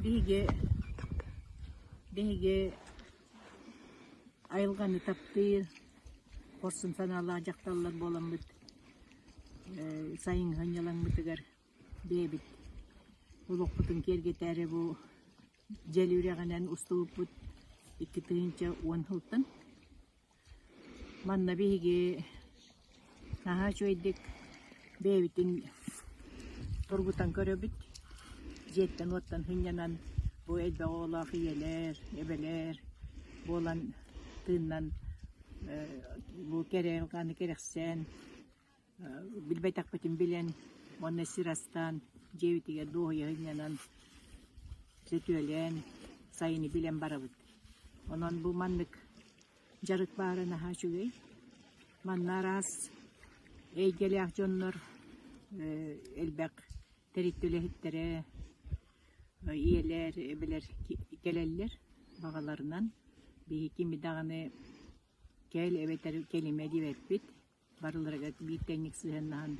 Биһиги биһиги айылҕаны таптыыр, хорсун санаалаах дьахталлар буоламмыт сайыҥҥы сынньалаҥмытыгар бэйэбит олохпутун киэргэтээри бу дьэл үрэҕинэн устубуппут 2010 сылтан. Манна биһиги наһаа үчүгэйдик бэйэбитин тургутан көрөбүт, дьиэттэн-уоттан сынньанан бу элбэх оҕолоох ийэлэр, эбэлэр буолан тыыннан бу кэрэ айылҕаны кэрэхсээн билбэтэхпитин билэн уонна сир астаан дьиэбитигэр дуоһуйа сынньанан сөтүөлээн сайыны билэн барабыт. Онон бу маннык дьарык баара наһаа үчүгэй. Манна араас эйгэлээх дьоннор элбэх тэрилтэ үлэһиттэрэ, ийэлэр, эбэлэр кэлэллэр баҕаларынан. Биһиги кими даҕаны кэл эбэтэр кэлимэ диэбэппит. Барыларыгар биир тэҥник сыһыаннаһан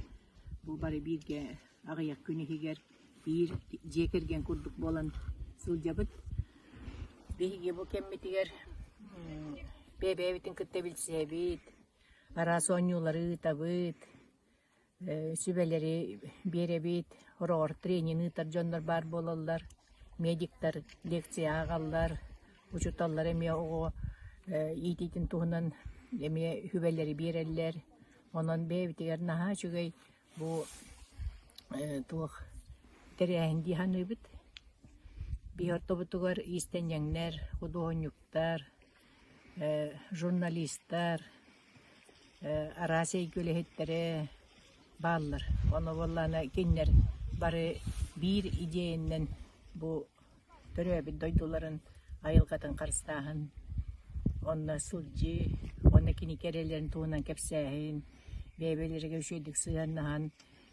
бу бары бииргэ аҕыйах күн иһигэр биир дьиэ кэргэн курдук буолан сылдьабыт. Биһиги бу кэммитигэр бэйэ-бэйэбитин кытта билсиһэбит, араас оонньуулары ыытабыт, сүбэлэри биэрэбит, хороҕор тренинг ыытар дьоннор баар буолаллар, медиктар лекция ааҕаллар, учууталлар эмиэ оҕо иитиитин туһунан эмиэ сүбэлэри биэрэллэр. Онон бэйэбитигэр наһаа үчүгэй бу туох тэрээһин дии саныыбыт. Биһи ортобутугар иистэнньэҥнэр, худуоһунньуктар, журналистар, араас эйгэ үлэһиттэрэ бааллар. Ону буоллаҕына кинилэр бары биир идиэйэннэн бу төрөөбүт дойдуларын айылҕатын харыстааһын, онно сылдьыы уонна кини кэрэлэрин туһунан кэпсээһин, бэйэ-бэйэлэригэр үчүгэйдик сыһыаннаһан,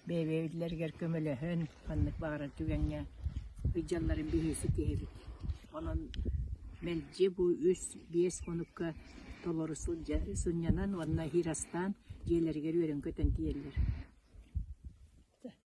бэйэ-бэйэлэригэр көмөлөһөн ханнык баҕарар түгэҥҥэ сылдьалларын биһиги ситиһэбит. Онон мэлдьи бу үс-биэс хонукка толору сылдьа сынньанан уонна иһиир астаан дьиэлэригэр үөрэн-көтөн тиийэллэр.